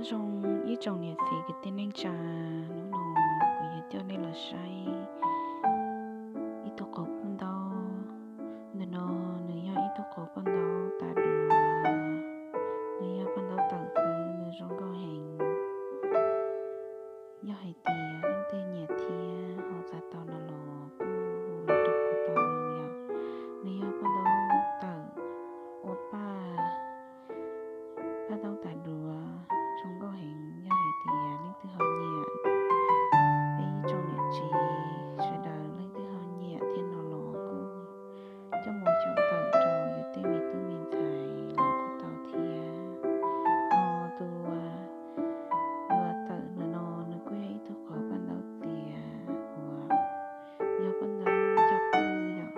Zoo ib tsoom niam txiv kwv tij neej tsa, hnub no kuv yuav coj nej los saib ib tug qauv paj ntaub. Ntawm no nws yog ib tug qauv paj ntaub tas duav, nws yog paj ntaub tawm xwb, nws zoo nkauj heev. Yog hais tias leej twg nyiam thiab ho xav tau no los kuj hu los rau kuv tau yom. Nws yog paj ntaub tawm ua paj, paj ntaub tas duav zoo nkauj heev. Yog hais tias leej twg ho nyiam, peb ib tsoom niam txiv sawv daws leej twg ho nyiam thiab no los kuj coj mus xyaum tawm rau yus tej me tub me ntxhais los kuj tau thiab. Ho tus uas tawm ntawm no nws kuj yog ib tug qauv paj ntaub txias uas yog paj ntaub coj qwj yom.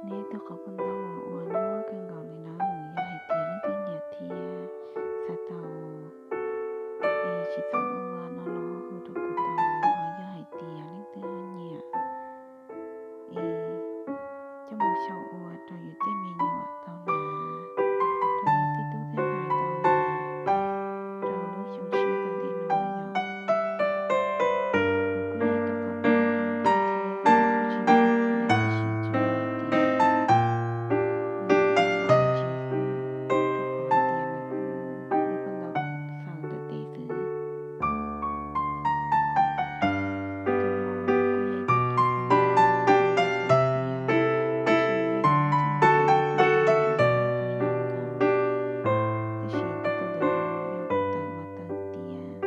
Nws yog ib tug qauv paj ntaub uas ua nyuaj kawg nkaus li na. Yog hais tias leej twg nyiam thiab xav tau es tsis txhob ua no los hu rau kuv tau. Ho yog hais tias leej twg ho nyiam es coj mus xyaum ua rau yus tej me nyuam tau hnav, rau yus tej tub tej ntxhais tau hnav rau lub xyoo tshiab tom ntej no yom. Nws kuj yog ib tug qauv paj ntaub thiab kuj tsis ntau thiab, tab sis tsuas hais tias nws tawm tsis xwb, rau qhov hais tias nws kuj yog paj ntaub xaws ntawm tes xwb. Tus no kuj yog ib tug qauv paj ntaub thiab, tab sis yog ib tug tawm ua tawm tiab, tab sis tus ntawm no yog tus tawm ua tawm tiab,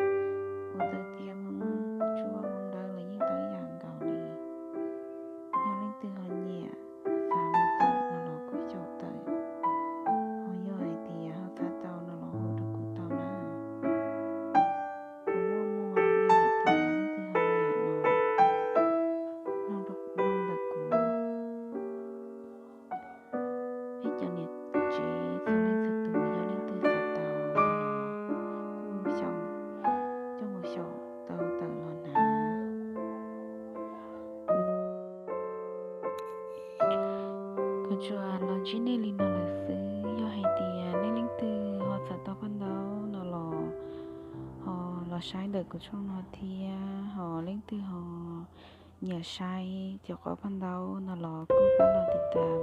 ua tawm tiab Hmoob tsuab Hmoob dawb los yeej tau ib yam nkaus li. Yog leej twg ho nyiam xav mus tawm no los kuj xyaum tawm, ho yog hais tias ho xav tau no los hu rau kuv tau na. Kuv muaj muag, yog hais tias leej twg ho nyiam no, mloog ntawm kuv. Peb cov niam tsev txhua leej txhua tus yog leej twg xav tau no los kuj xyaum, coj mus xyaum tau tawm los hnav. Kuv tsuas los ntsib nej li no lawm xwb. Yog hais tias nej leej twg ho xav tau paj ntaub no los ho los saib ntawm kuv tshooj no thiab, ho leej twg ho nyiam saib cov qauv paj ntaub no los kuj pab los tiv tas